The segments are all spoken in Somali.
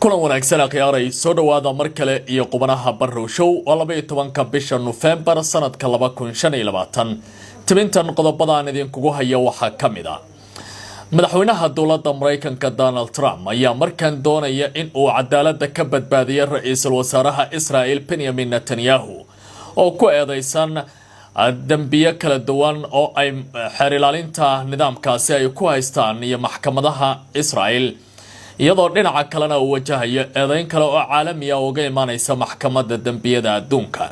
Kulan wanaagsan, akhyaaray, soo dhowaada mar kale iyo qubanaha Barrow Show. Waa 12-ka bisha Nofembar sanadka 2025. Tibintan qodobadaan idinkugu haya waxaa ka mid ah: madaxweynaha dowladda Maraykanka Donald Trump ayaa markan doonaya in uu cadaaladda ka badbaadiyo ra-iisul wasaaraha Israel Benyamin Netanyahu, oo ku eedeysan dembiyo kala duwan oo ay xeer ilaalinta nidaamkaasi ay ku haystaan iyo maxkamadaha Israel, iyadoo dhinaca kalena uu wajahayo eedeyn kale oo caalamiya uga imaaneysa Maxkamadda Dembiyada Adduunka.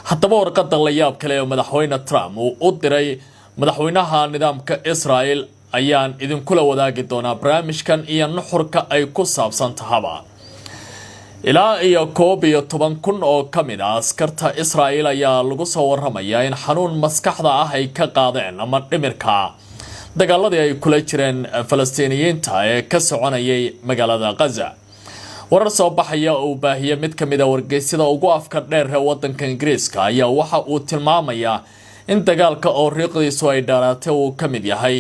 Haddaba, warqada la yaab kale ee madaxweyne Trump uu u diray madaxweynaha nidaamka Israel ayaan idinkula wadaagi doonaa barnaamijkan iyo nuxurka ay ku saabsan tahaba. Ilaa iyo 11,000 oo ka mid ah askarta Israel ayaa lagu soo waramayaa in xanuun maskaxda ah ay ka qaadeen ama dhimirka dagaaladii ay kula jireen Falastiiniyiinta ee ka soconayay magaalada Gaza. Warar soo baxaya oo uu baahiyey mid ka mid ah wargeysyada ugu afka dheer ee wadanka Ingiriiska ayaa waxa uu tilmaamayaa in dagaalka oo riiqdiisu ay dheeraatay uu ka mid yahay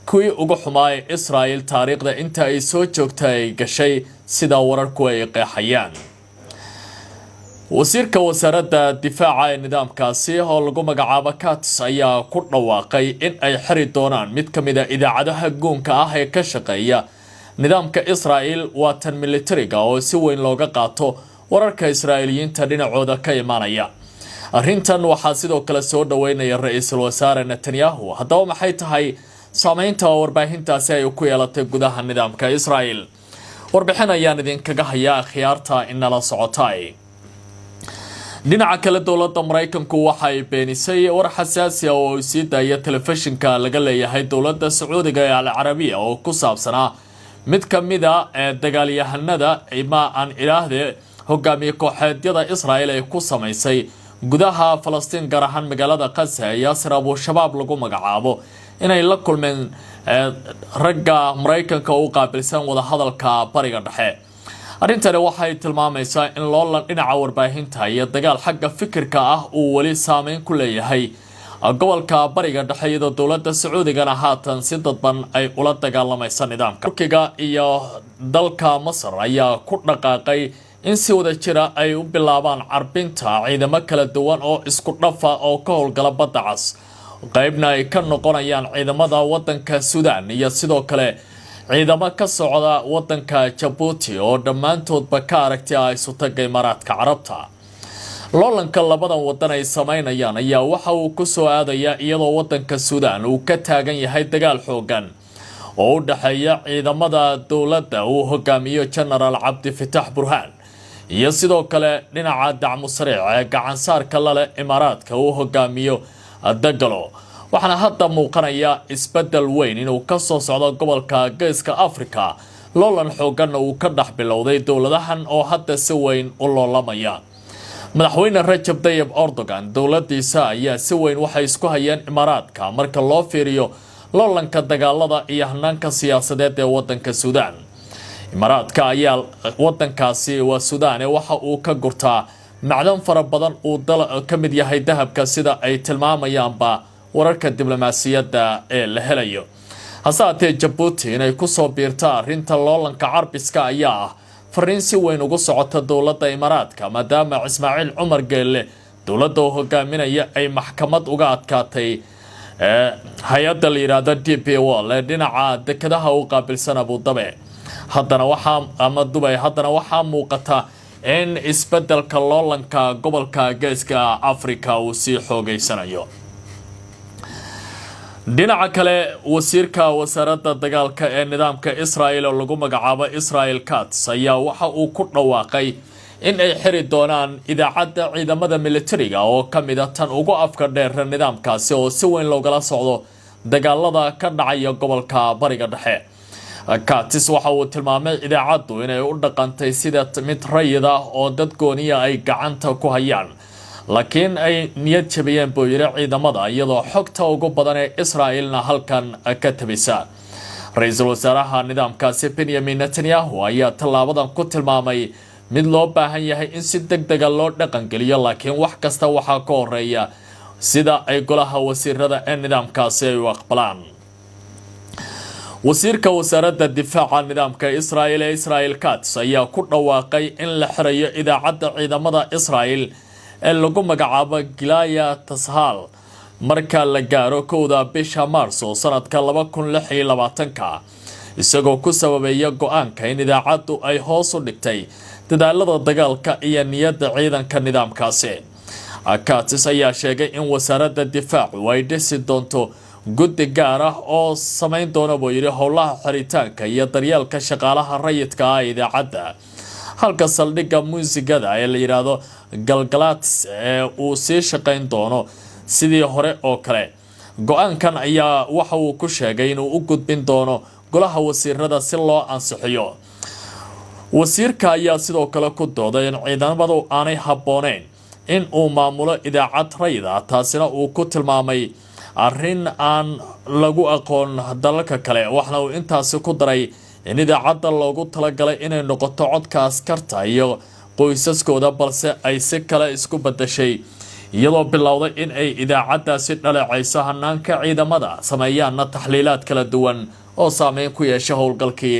kuwii ugu xumaa ee Israel taariikhda inta ay soo joogta ay gashay, sida wararku ay qeexayaan. Wasiirka wasaaradda difaaca ee nidaamkaasi oo lagu magacaabo Katz ayaa ku dhawaaqay in ay xiri doonaan mid ka mid ah idaacadaha goonka ah ee ka shaqeeya nidaamka Israel, waa tan militariga oo si weyn looga qaato wararka Israa'iiliyiinta dhinacooda ka imaanaya. Arrintan waxaa sidoo kale soo dhaweynaya ra-iisul wasaare Netanyahu. Haddaba, maxay tahay saameynta oo warbaahintaasi ay ku yeelatay gudaha nidaamka Israel? Warbixin ayaan idinkaga hayaa, akhyaarta inala socotay. Dhinaca kale, dowladda Maraykanku waxay beenisay war xasaasi ah oo sii daaya telefishinka laga leeyahay dowladda Sacuudiga ee Al Carabiya, oo ku saabsanaa mid ka mid ah ee dagaalyahanada ima aan idhaahde hogaamiye kooxeedyada Israel ay ku samaysay gudaha Falastiin, gaar ahaan magaalada Qasa, ee Yaasir Abushabaab lagu magacaabo, inay la kulmeen ragga Maraykanka u qaabilsan wadahadalka Bariga Dhexe. Arrintani waxay tilmaamaysaa in loolan dhinaca warbaahinta iyo dagaal xagga fikirka ah uu weli saameyn ku leeyahay gobolka Bariga Dhexe, iyadoo dowladda Sacuudigana haatan si dadban ay ula dagaalamaysa nidaamka. Turkiga iyo dalka Masar ayaa ku dhaqaaqay in si wada jira ay u bilaabaan carbinta ciidamo kala duwan oo isku dhafa oo ka howlgala Badda Cas, qeybna ay ka noqonayaan ciidamada wadanka Suudaan iyo sidoo kale ciidamo ka socda wadanka Jabuuti, oo dhammaantoodba ka aragti ah Isutaga Imaaraadka Carabta. Loolanka labadan wadan ay sameynayaan ayaa waxa uu ku soo aadayaa iyadoo wadanka Suudaan uu ka taagan yahay dagaal xoogan oo u dhexeeya ciidamada dowladda uu hogaamiyo Genaraal Cabdifitax Burhaan iyo sidoo kale dhinaca Dacmu Sariic ee gacansaarka lale Imaaraadka uu hogaamiyo Dagalo. Waxaana hadda muuqanaya isbedel weyn inuu kasoo socdo gobolka Geeska Africa, loolan xooganna uu ka dhex bilowday dowladahan oo hadda si weyn u loolamaya. Madaxweyne Rajab Dayib Erdogan dowladiisa ayaa si weyn waxay isku hayeen Imaaraadka marka loo fiiriyo loolanka dagaalada iyo hanaanka siyaasadeed ee wadanka Suudaan. Imaaraadka ayaa wadankaasi, waa Suudaan, ee waxa uu ka gurtaa macdan fara badan uu ka mid yahay dahabka, sida ay tilmaamayaanba wararka diblomaasiyadda ee la helayo. Hase haatee, Jabuuti inay kusoo biirta arrinta loolanka carbiska ayaa ah fariin si weyn ugu socota dowladda Imaaraadka, maadaama Ismaaciil Cumar Geelle dowladda uu hogaaminaya ay maxkamad uga adkaatay hay-adda la yidhaahdo DP World ee dhinaca dekedaha u qaabilsan Abudabe haddana waxaa ama Dubay. Haddana waxaa muuqata in isbedelka loolanka gobolka Geeska Africa uu sii xoogeysanayo. Dhinaca kale, wasiirka wasaaradda dagaalka ee nidaamka Israel oo lagu magacaabo Israel Katz ayaa waxa uu ku dhawaaqay in ay xiri doonaan idaacadda ciidamada militariga, oo ka mid ah tan ugu afka dheer nidaamkaasi, oo si weyn loogala socdo dagaalada ka dhacaya gobolka Bariga Dhexe. Katz waxa uu tilmaamay idaacaddu inay u dhaqantay sida mid rayid ah oo dad gooniya ay gacanta ku hayaan, laakiin ay niyad jabiyeen, buu yidhi, ciidamada, iyadoo xogta ugu badan ee Israa'ilna halkan ka tabisa. Ra-iisul wasaaraha nidaamkaasi Benyamin Netanyahu ayaa tallaabadan ku tilmaamay mid loo baahan yahay in si deg dega loo dhaqangeliyo, laakiin wax kasta waxaa ka horeeya sida ay golaha wasiirada ee nidaamkaasi ay u aqbalaan. Wasiirka wasaaradda difaaca nidaamka Israel ee Israel Kats ayaa ku dhawaaqay in la xirayo idaacadda ciidamada Israel ee lagu magacaabo Gilaya Tashal marka la gaaro 1-da bisha Maarso sanadka 2026-ka, isagoo ku sababeeya go-aanka in idaacaddu ay hoos u dhigtay dadaalada dagaalka iyo niyadda ciidanka nidaamkaasi. Katz ayaa sheegay in wasaaradda difaacu ay dhisi doonto guddi gaar ah oo sameyn doona, buu yidhi, howlaha xiritaanka iyo daryeelka shaqaalaha rayidka ah ee idaacadda, halka saldhigga muusigada ee la yidhaahdo Galgalats ee uu sii shaqeyn doono sidii hore oo kale. Go-aankan ayaa waxa uu ku sheegay inuu u gudbin doono golaha wasiirada si loo ansixiyo. Wasiirka ayaa sidoo kale ku dooday in ciidamadu aanay habbooneyn in uu maamulo idaacad rayid ah, taasina uu ku tilmaamay arrin aan lagu aqoon dalalka kale. Waxna uu intaasi ku daray in idaacadda loogu talagalay inay noqoto codka askarta iyo qoysaskooda, balse ay si kale isku badashay, iyadoo bilowday in ay idaacaddaasi dhaleecayso hanaanka ciidamada, sameeyaana taxliilaad kala duwan oo saameyn ku yeesha howlgalkii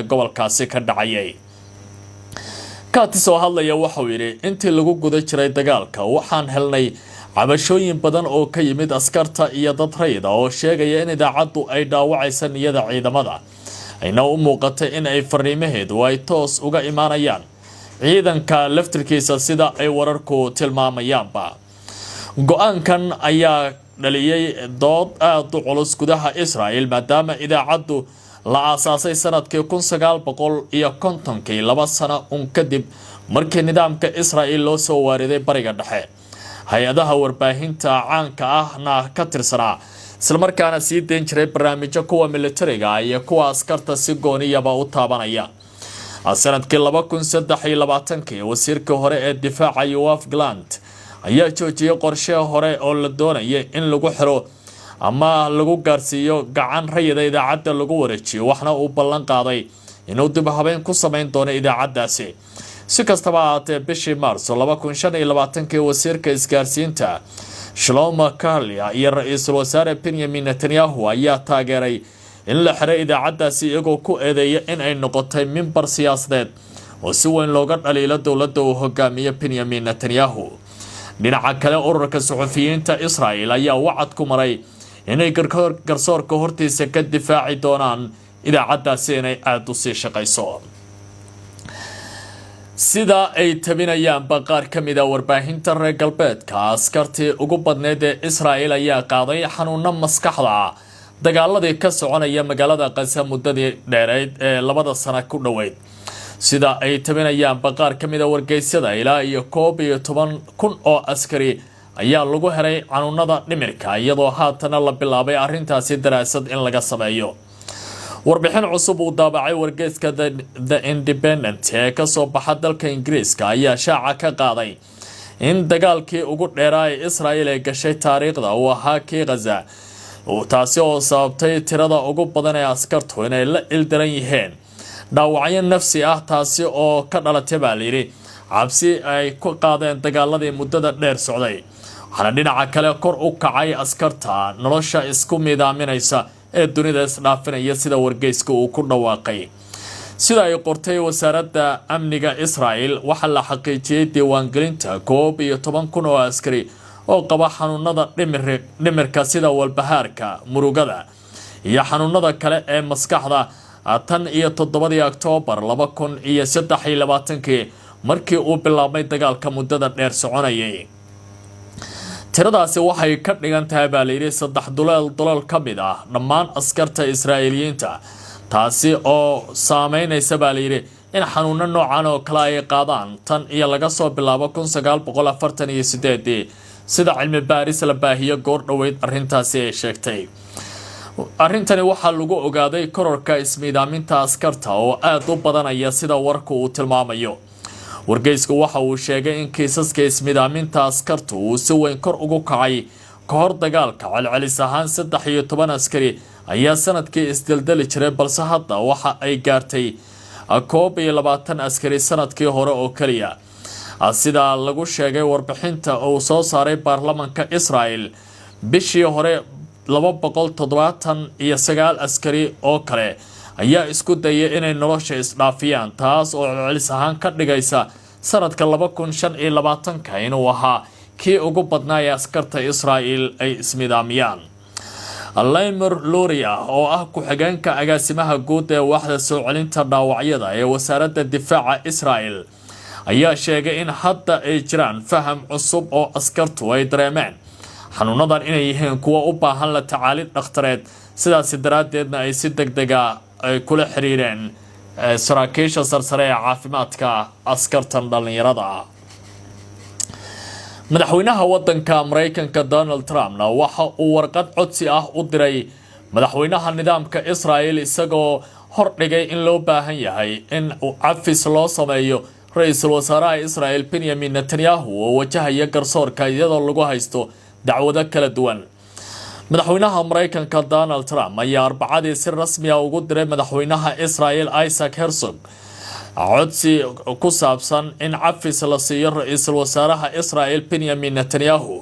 gobolkaasi ka dhacayay. Katz oo hadlaya waxauu yidhi: "Intii lagu guda jiray dagaalka, waxaan helnay cabashooyin badan oo ka yimid askarta iyo dad rayida oo sheegaya in idaacaddu ay dhaawacaysa niyada ciidamada, ayna u muuqatay in ay fariimaheedu ay toos uga imaanayaan ciidanka laftirkiisa, sida ay wararku tilmaamayaanba." Go-aankan ayaa dhaliyay dood aada u culus gudaha Israel, maadaama idaacaddu la aasaasay sanadkii 1950-kii, 2 sano un kadib markii nidaamka Israel loo soo waariday Bariga Dhexe, hay-adaha warbaahinta caanka ahna ka tirsanaa, islamarkaana sii dayn jiray barnaamijyo kuwa militariga iyo kuwa askarta si gooniyaba u taabanaya. Sanadkii 2023-kii, wasiirkii hore ee difaaca Yoav Gallant ayaa joojiyay qorshe hore oo la doonayay in lagu xiro ama lagu gaarsiiyo gacan rayida idaacadda lagu wareejiyo, waxna uu ballan qaaday inuu dib habeyn ku sameyn doono idaacaddaasi. Si kastaba ahaatee, bishii Maarso 2025-kii, wasiirka isgaarsiinta Shlomo Karli iyo ra-iisul wasaare Benyamin Netanyahu ayaa taageeray in la xiray idaacaddaasi, iyagoo ku eedeeya in ay noqotay mimbar siyaasadeed oo si weyn looga dhaliilo dowladda uu hogaamiyo Benyamin Netanyahu. Dhinaca kale, ururka suxufiyiinta Israel ayaa wacad ku maray inay garsoorka hortiisa ka difaaci doonaan idaacaddaasi inay aada u sii shaqayso. Sida ay tabinayaanba qaar ka mid a warbaahinta reer galbeedka, askartii ugu badneyd ee Israel ayaa qaaday xanuuno maskaxda ah dagaaladii ka soconaya magaalada Qasa muddadii dheereyd ee 2-da sano ku dhoweyd. Sida ay tabinayaanba qaar ka mid a wargeysyada, ilaa iyo 11,000 oo askari ayaa lagu helay xanuunada dhimirka, iyadoo haatana la bilaabay arrintaasi daraasad in laga sameeyo. Warbixin cusub uu daabacay wargeyska The Independent ee kasoo baxa dalka Ingiriiska ayaa shaaca ka qaaday in dagaalkii ugu dheeraa ee Israel ee gashay taariikhda uu ahaa kii Khaza, taasi oo sababtay tirada ugu badan ee askartu inay la ildaran yihiin dhaawacyo nafsi ah, taasi oo ka dhalatay, baa layidhi, cabsi ay ku qaadeen dagaaladii muddada dheer socday. Waxaana dhinaca kale kor u kacay askarta nolosha isku miidaaminaysa ee dunida isdhaafinaya, sida wargeyska uu ku dhawaaqay. Sida ay qortay wasaaradda amniga Israel, waxaa la xaqiijiyey diiwaangelinta 11,000 oo askari oo qaba xanuunada dhimirka, sida walbahaarka, murugada iyo xanuunada kale ee maskaxda, tan iyo 7-dii Oktoobar 2023-kii, markii uu bilaabmay dagaalka muddada dheer soconayay. Tiradaasi waxay ka dhigan tahay, baa layidhi, saddex duleel dalool ka mid ah dhammaan askarta Israa'iiliyiinta, taasi oo saameynaysa, baa layidhi, in xanuuno noocan oo kale ay qaadaan tan iyo laga soo bilaabo 1948-dii, sida cilmi baaris la baahiyo goor dhoweyd arrintaasi ay sheegtay. Arrintani waxaa lagu ogaaday kororka ismiidaaminta askarta oo aada u badanaya, sida warku uu tilmaamayo. Wargeysku waxa uu sheegay in kiisaska ismiidaaminta askartu uu si weyn kor ugu kacay ka hor dagaalka. Celcelis ahaan 13 askari ayaa sanadkii isdeldeli jiray, balse hadda waxa ay gaartay 21 askari sanadkii hore oo keliya, sida lagu sheegay warbixinta uu soo saaray baarlamanka Israel bishii hore. 279 askari oo kale ayaa isku dayay inay nolosha isdhaafiyaan, taas oo celcelis ahaan ka dhigaysa sanadka 2025-ka inuu ahaa kii ugu badnaa ee askarta Israel ay ismidaamiyaan. Limor Luria, oo ah ku-xigeenka agaasimaha guud ee waaxda soo celinta dhaawacyada ee wasaaradda difaaca Israel, ayaa sheegay in hadda ay jiraan faham cusub oo askartu ay dareemeen xanuunadan inay yihiin kuwa u baahan la tacaalid dhakhtareed, sidaasi daraaddeedna ay si deg dega ay kula xiriireen saraakiisha sarsare ee caafimaadka askartan dhallinyarada ah. Madaxweynaha wadanka Mareykanka Donald Trumpna waxa uu warqad codsi ah u diray madaxweynaha nidaamka Israel, isagoo hordhigay in loo baahan yahay in cafis loo sameeyo ra-iisul wasaaraha Israel Benyamin Netanyahu, oo wajahaya garsoorka iyadoo lagu haysto dacwado kala duwan. Madaxweynaha Mareykanka Donald Trump ayaa Arbacadii si rasmi ah ugu diray madaxweynaha Israel Isaac Herzog codsi ku saabsan in cafis la siiyo ra-iisul wasaaraha Israel Benyamin Netanyahu,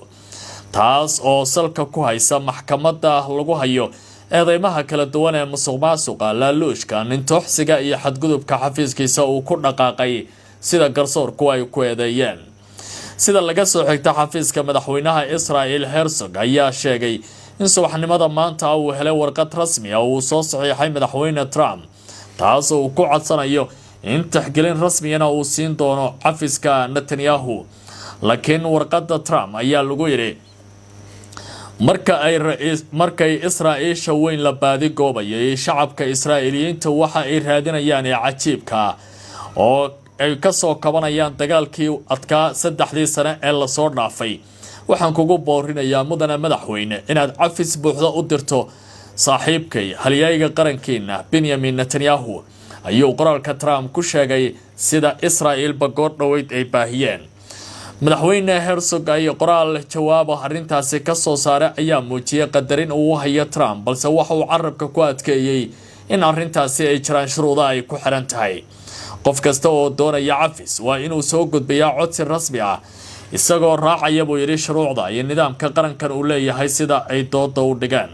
taas oo salka ku haysa maxkamadda lagu hayo eedeymaha kala duwan ee musuq maasuqa, laaluushka, nintooxsiga iyo xadgudubka xafiiskiisa uu ku dhaqaaqay, sida garsoorku ay ku eedeeyeen. Sida laga soo xigta xafiiska madaxweynaha Israel, Herzog ayaa sheegay in subaxnimada maanta uu helay warqad rasmi ah uu soo saxiixay madaxweyne Trump, taas oo uu ku codsanayo in tixgelin rasmiyana uu siin doono cafiska Netanyahu. Laakiin warqadda Trump ayaa lagu yidhi: Markay Israa'iisha weyn la baadigoobayay, shacabka Israa'iiliyiinta waxa ay raadinayaan ee cajiibka oo ay kasoo kabanayaan dagaalkii adkaa 3dii sane ee lasoo dhaafay, waxaan kugu boorinayaa, mudane madaxweyne, inaad cafis buuxda u dirto saaxiibkay, halyayga qarankiina Benyamin Netanyahu, ayuu qoraalka Trump ku sheegay, sida Israa'iilba goor dhoweyd ay baahiyeen. Madaxweyne Herzog ay qoraal jawaaba arrintaasi kasoo saaray ayaa muujiyay qadarin uu hayo Trump, balse waxa uu carabka ku adkeeyey in arrintaasi ay jiraan shuruudo ay ku xiran tahay. Qof kasta oo doonaya cafis waa inuu soo gudbiyaa codsi rasmi ah, isagoo raacaya, buu yidhi, shuruucda iyo nidaamka qarankan uu leeyahay, sida ay dooda u dhigeen.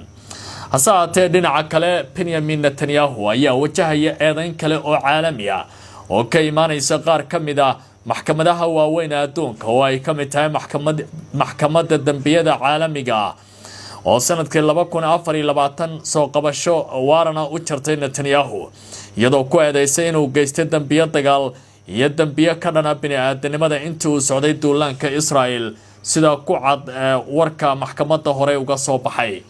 Hase haatee, dhinaca kale, Benyamin Netanyahu ayaa wajahaya eedeyn kale oo caalami ah oo ka imaaneysa qaar ka mid ah maxkamadaha waaweyn ee adduunka, oo ay ka mid tahay Maxkamadda Dembiyada Caalamiga ah, oo sanadkii 2024 soo qabasho waarana u jartay Netanyahu, iyadoo ku eedeysay inuu geystay dembiyo dagaal iyo dembiyo ka dhana bini-aadanimada intii uu socday duulaanka Israel, sida ku cad warka maxkamadda hore uga soo baxay.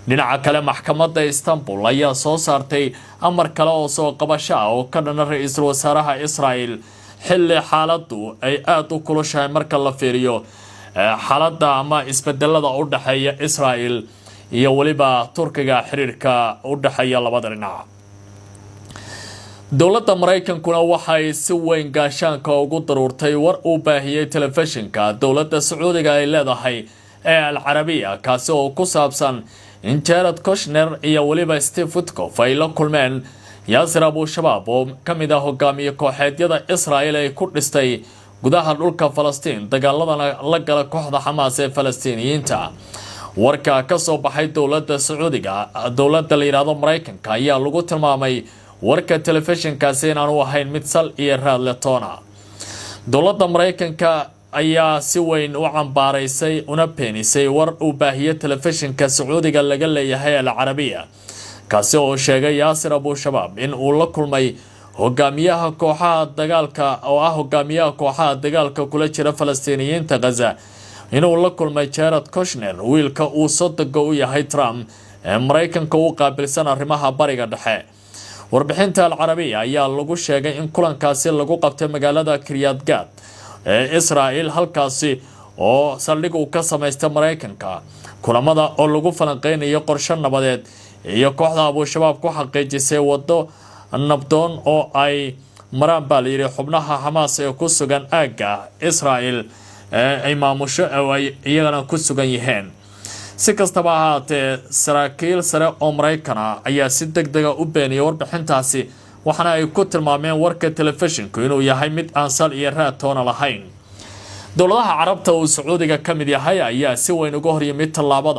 Dhinaca kale, maxkamadda Istanbul ayaa soo saartay amar kale oo soo qabasho ah oo ka dhana ra-iisul wasaaraha Israel, xilli xaaladdu ay aada u kulushahay marka la fiiriyo xaaladda ama isbedelada u dhexeeya Israel iyo weliba Turkiga, xiriirka u dhexeeya labada dhinac. Dowladda Maraykankuna waxay si weyn gaashaanka ugu daruurtay war uu baahiyey telefishinka dowladda Sacuudiga ay leedahay ee Al Carabiya, kaasi oo ku saabsan in Jared Kushner iyo weliba Steve Witkoff ay la kulmeen Yaasir Abushabaab, oo ka mid ah hogaamiye kooxeedyada Israel ay ku dhistay gudaha dhulka Falastiin, dagaaladana la gala kooxda Xamaas ee Falastiiniyiinta. Warka ka soo baxay dowladda Sacuudiga, dowladda la yidhaahdo Maraykanka, ayaa lagu tilmaamay warka telefishinkaasi inaanu ahayn mid sal iyo raad leh toona. Dowladda Maraykanka ayaa si weyn u cambaaraysay una beenisay war uu baahiyey telefishinka Sacuudiga laga leeyahay Al Carabiya, kaasi oo sheegay Yaasir Abushabaab in uu la kulmay hogaamiyaha kooxaha dagaalka, oo ah hogaamiyaha kooxaha dagaalka kula jira Falastiiniyiinta Khaza, inuu la kulmay Jared Kushner, wiilka uu sodoga u yahay Trump ee Maraykanka u qaabilsan arrimaha Bariga Dhexe. Warbixinta Al Carabiya ayaa lagu sheegay in kulankaasi lagu qabtay magaalada Kiryat Gat ee Israel, halkaasi oo saldhig uu ka samaystay Maraykanka, kulamada oo lagu falanqeynayo qorshe nabadeed iyo kooxda Abushabaab ku xaqiijisay waddo nabdoon oo ay maraan, baa layidhi, xubnaha Xamaas ee ku sugan aagga Israel ee ay maamusho oo ay iyagana ku sugan yihiin. Si kastaba ahaatee, saraakiil sare oo Maraykan ah ayaa si deg dega u beeniyay warbixintaasi, waxaana ay ku tilmaameen warka telefishinku inuu yahay mid aan sal iyo raad toona lahayn. Dowladaha Carabta uu Sacuudiga ka mid yahay ayaa si weyn uga horyimid tallaabada.